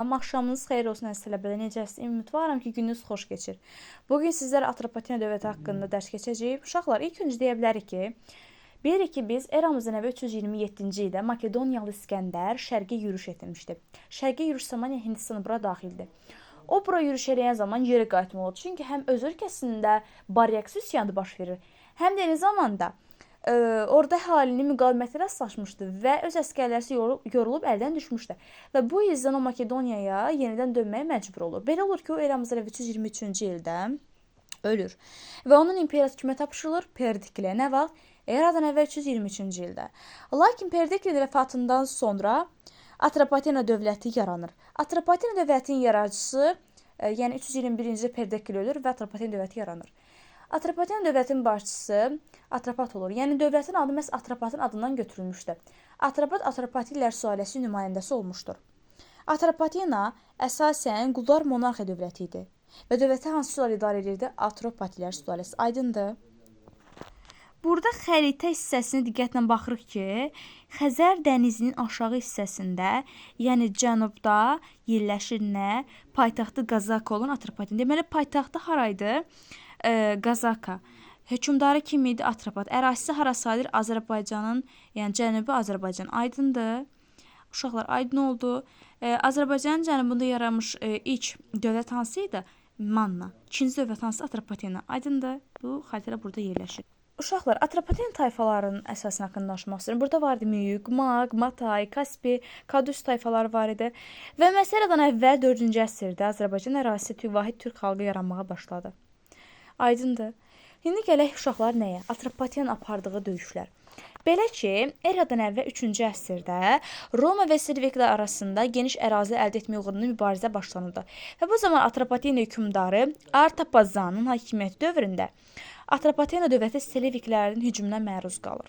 Axşamınız xeyir olsun əziz tələbələr. Necəsiniz? Ümidvaram ki, gününüz xoş keçir. Bu gün sizlərə Atropatena dövləti haqqında dərs keçəcəyik. Uşaqlar, ilk öncə deyə bilərik ki, bilirik ki, biz eramızdan əvvəl 327-ci ildə Makedoniyalı İsgəndər şərqə yürüş etmişdi. Şərqə yürüş zamanı Hindistan bura daxildir. O bura yürüş eləyən zaman geri qayıtmalı oldu. Çünki həm öz ölkəsində Baryaks üsyanı baş verir, həm də eyni zamanda orada əhalinin müqavimətə rastlaşmışdı və öz əsgərləri yorulub əldən düşmüşdü. Və bu yüzdən o Makedoniyaya yenidən dönməyə məcbur olur. Belə olur ki, o eramızdan əvvəl 323-cü ildə ölür. Və onun imperiyası kimə tapşırılır? Perdikliyə. Nə vaxt? Eradan əvvəl 323-cü ildə. Lakin Perdiklinin vəfatından sonra Atropatena dövləti yaranır. Atropatena dövlətinin yaradıcısı, yəni 321-ci ildə Perdikli ölür və Atropatena dövləti yaranır. Atropatena dövlətinin başçısı Atropat olur. Yəni dövlətin adı məhz Atropatın adından götürülmüşdür. Atropat Atropatilər sülaləsi nümayəndəsi olmuşdur. Atropatena əsasən qullar monarxiya dövləti idi və dövləti hansı sülalə idarə edirdi? Atropatilər sülaləsi. Aydındır? Burada xəritə hissəsinə diqqətlə baxırıq ki, Xəzər dənizinin aşağı hissəsində, yəni cənubda yerləşir nə? Paytaxtı Qazaka olan Atropatena. Deməli, paytaxtı haraydı? Qazaka. Hökmdarı kim idi? Atropat. Ərazisi hara sayılır? Azərbaycanın, yəni Cənubi Azərbaycan. Aydındır? Uşaqlar, aydın oldu. Azərbaycanın cənubunda yaranmış ilk dövlət hansı idi? Manna. İkinci dövlət hansı? Atropatena. Aydındır? Bu xəritələr burada yerləşir. Uşaqlar, Atropatena tayfalarının əsasını haqqında danışmaq istəyirəm. Burada var idi Müyük, Maq, Matay, Kaspi, Kadüs tayfaları var idi. Və məsələdən əvvəl 4-cü əsrdə Azərbaycan ərazisi vahid türk xalqı yaranmağa başladı. Aydındır? İndi gələk uşaqlar nəyə? Atropatena apardığı döyüşlər. Belə ki, eradan əvvəl 3-cü əsrdə Roma və Selviklər arasında geniş ərazi əldə etmək uğrunda mübarizə başlanıldı. Və bu zaman Atropatena hökmdarı Artabazanın hakimiyyəti dövründə Atropatena dövləti Selviklərin hücumuna məruz qalır.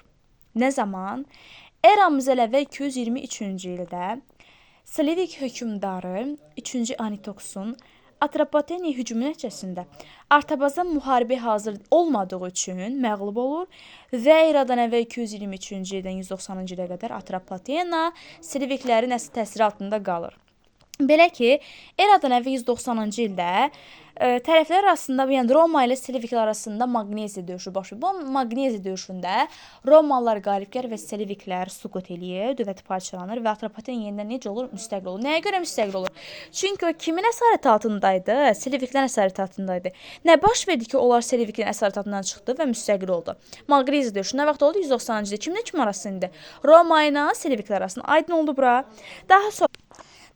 Nə zaman? Eramızdan əvvəl 223-cü ildə Selevik hökmdarı 3-cü Anitoksun Atropatena hücumu nəticəsində Artabazan müharibəyə hazır olmadığı üçün məğlub olur və eradan əvvəl 223-cü ildən 190-cı ilə qədər Atropatena Selviklərin əsl təsiri altında qalır. Belə ki, eradan əvvəl 190-cı ildə tərəflər arasında, yəni Roma ilə Selviklər arasında Maqneziya döyüşü baş verir. Bu Maqneziya döyüşündə Romalılar qalib gəlir və Selviklər suqut eləyir, dövlət parçalanır və Atropatena yenidən necə olur? Müstəqil olur. Nəyə görə müstəqil olur? Çünki o kimin əsarəti altındaydı? Selviklərin əsarəti altındaydı. Nə baş verdi ki, onlar Selviklərin əsarəti altından çıxdı və müstəqil oldu? Maqneziya döyüşü nə vaxt oldu? 190-cı ildə. Kimlə kim arasında idi? Roma ilə Selviklər arasında. Aydın oldu bura.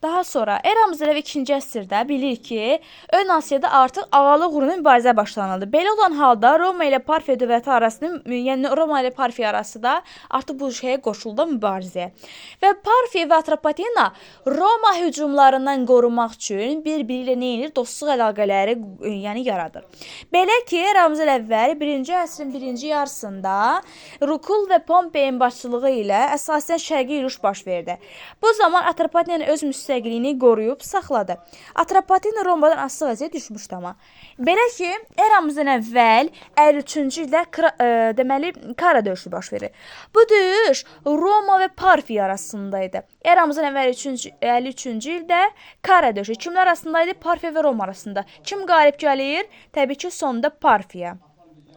Daha sonra eramızdan əvvəl 2-ci əsrdə bilirik ki, Ön Asiyada artıq ağalıq uğrunda mübarizə başlanıldı. Belə olan halda Roma ilə Parfiya dövləti arasında, yəni Roma ilə Parfiya arası da artıq bu şeyə qoşuldu mübarizəyə. Və Parfiya və Atropatena Roma hücumlarından qorunmaq üçün bir-biri ilə nə edir? Dostluq əlaqələri yəni yaradır. Belə ki, eramızdan əvvəl 1-ci əsrin birinci yarısında Rukul və Pompeyin başçılığı ilə əsasən şərqi yürüş baş verdi. Bu zaman Atropatena öz müstəqilliyini qoruyub saxladı. Atropatena Romadan asılı vəziyyətə düşmüşdü amma. Belə ki, eramızdan əvvəl 53-cü ildə deməli Kara döyüşü baş verir. Bu döyüş Roma və Parfiya arasında idi. Eramızdan əvvəl 53-cü ildə Kara döyüşü kimlər arasında idi? Parfiya və Roma arasında. Kim qalib gəlir? Təbii ki, sonda Parfiya.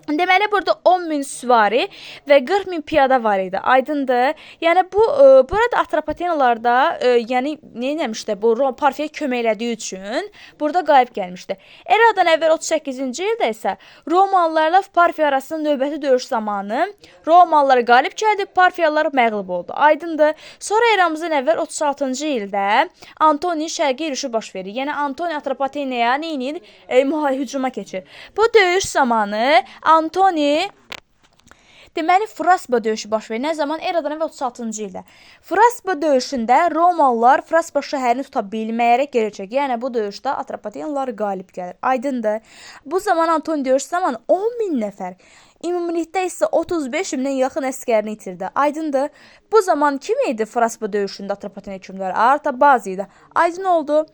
Deməli, burada 10 min süvari və 40 min piyada var idi. Aydındır? Yəni, bu burada Atropatenalarda, yəni, nə etmişdi? Bu, Parfiya kömək elədiyi üçün burada qalib gəlmişdi. Eradan əvvəl 38-ci ildə isə Romalılarla Parfiya arasında növbəti döyüş zamanı Romalılar qalib gəldi, Parfiyalılar məğlub oldu. Aydındır? Sonra eramızdan əvvəl 36-cı ildə Antoni şərqi yürüşü baş verir. Yəni, Antoni Atropatenaya nə edir? Hücuma keçir. Bu döyüş zamanı Antoni, deməli, Fraspa döyüşü baş verir. Nə zaman? Eradan əvvəl 36-cı ildə. Fraspa döyüşündə Romalılar Fraspa şəhərini tuta bilməyərək geri çəkir. Yəni, bu döyüşdə Atropatenalılar qalib gəlir. Aydındır? Bu zaman Antoni döyüş zamanı 10 min nəfər, ümumilikdə isə 35 mindən yaxın əskərini itirdi. Aydındır? Bu zaman kim idi Fraspa döyüşündə Atropatena hökmdarı? Artabaz idi. Aydın oldu.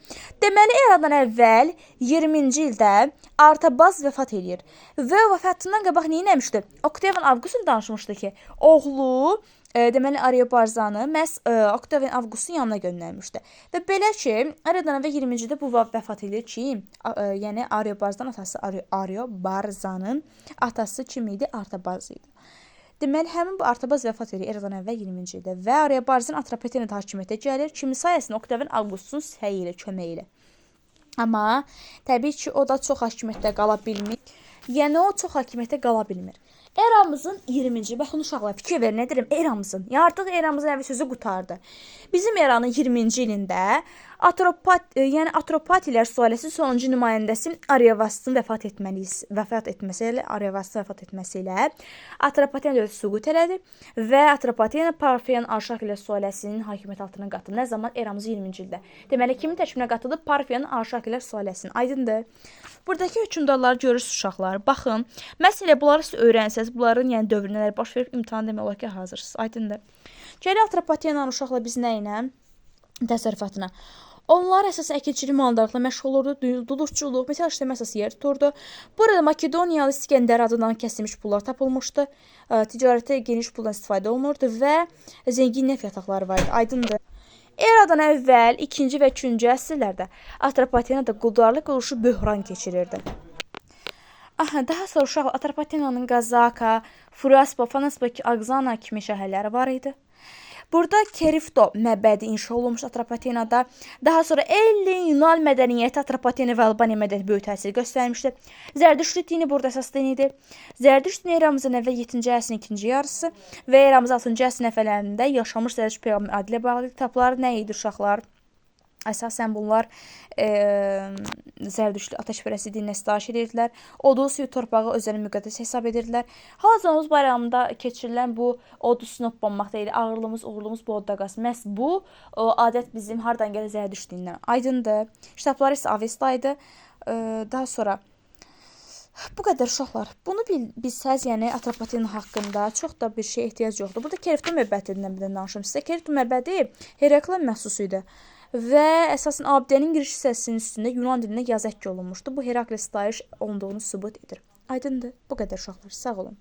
Deməli, eradan əvvəl 20-ci ildə Artabaz vəfat eləyir. Və vəfatından qabaq nə etmişdi? Oktavian Avqustun danışmışdı ki, oğlu Deməli Ariobarzanı məhz Oktavian Avqustun yanına göndərmişdi. Və belə ki, eradan əvvəl 20-ci ildə bu vəfat edir ki, yəni Ariobarzan atası Ariobarzanın atası kim idi? Artabaz idi. Deməli, həmin bu Artabaz vəfat edir eradan əvvəl 20-ci ildə və Ariobarzan Atropatenada hakimiyyətə gəlir, kimin sayəsində? Oktavian Avqustun səyi ilə, köməyi ilə. Amma təbii ki, o da çox hakimiyyətdə qala bilmir. Yəni o çox hakimiyyətdə qala bilmir. Eramızın 20-ci, baxın uşaqlar, fikir verin, nə deyirəm? Eramızın. Yəni artıq eramızın əvvəl sözü qurtardı. Bizim eranın 20-ci ilində Atropatilər sülaləsinin sonuncu nümayəndəsi Ariovastın vəfat etməsi ilə Atropatena dövləti süqut elədi və Atropatena Parfiyan Arşakilər sülaləsinin hakimiyyəti altına qatıldı. Nə zaman? Eramızın 20-ci ildə. Deməli, kimin tərkibinə qatıldı? Parfiyanın Arşakilər sülaləsinin. Aydındır? Buradakı hökmdarları görürsünüz uşaqlar. Baxın, məsələ bunları siz öyrənsəz, bunların yəni dövrü nələr baş verib, imtahan demək olar ki, hazırsınız. Aydındır? Gələk Atropatenanın uşaqlar biz nə ilə? Təsərrüfatına. Onlar əsasən əkinçilik, maldarlıqla məşğul olurdu, duluzçuluq, metal işləmə əsas yer tuturdu. Burada Makedoniyalı İskəndər adından kəsilmiş pullar tapılmışdı. Ticarətdə geniş puldan istifadə olunurdu və zəngin neft yataqları var idi. Aydındır? Eradan əvvəl 2-ci və 3-cü əsrlərdə Atropatenada quldarlıq quruluşu böhran keçirirdi. Aha, daha sonra uşaqlar Atropatenanın Qazaka, Furaspa, Fanaspa, Aqzana kimi şəhərləri var idi. Burada Kerifto məbədi inşa olunmuş Atropatenada. Daha sonra Ellin, Yunan mədəniyyəti Atropatena və Albaniya mədəniyyəti böyük təsir göstərmişdi. Zərdüştlü dini burada əsas din idi. Zərdüşt dini eramızın əvvəl 7-ci əsrin ikinci yarısı və eramızın 6-cı əsrin əvvəllərində yaşamış Zərdüşt peyğəmbər adı ilə bağlı kitablar nə idi uşaqlar? Əsasən bunlar Zərdüştlü atəşpərəstlik dininə sitayiş edirdilər. Odu, suyu, torpağı özlərini müqəddəs hesab edirdilər. Hal-hazırda Novruz bayramında keçirilən bu odu sınıb deyil, ağırlığımız, uğurluğumuz bu odda qalsın. Məhz bu adət bizim hardan gəlir? Zərdüşt dinindən. Aydındır. Kitabları isə Avesta idi. Daha sonra bu qədər uşaqlar. Bunu bilsəz, yəni Atropatena haqqında çox da bir şeyə ehtiyac yoxdur. Burada Kerifto məbədindən bir də danışım sizə. Kerifto məbədi Herakla məxsus idi. Və əsasən abidənin giriş hissəsinin üstündə Yunan dilində yazı həkk olunmuşdu. Bu Heraklə sitayiş olunduğunu sübut edir. Aydındır? Bu qədər uşaqlar. Sağ olun.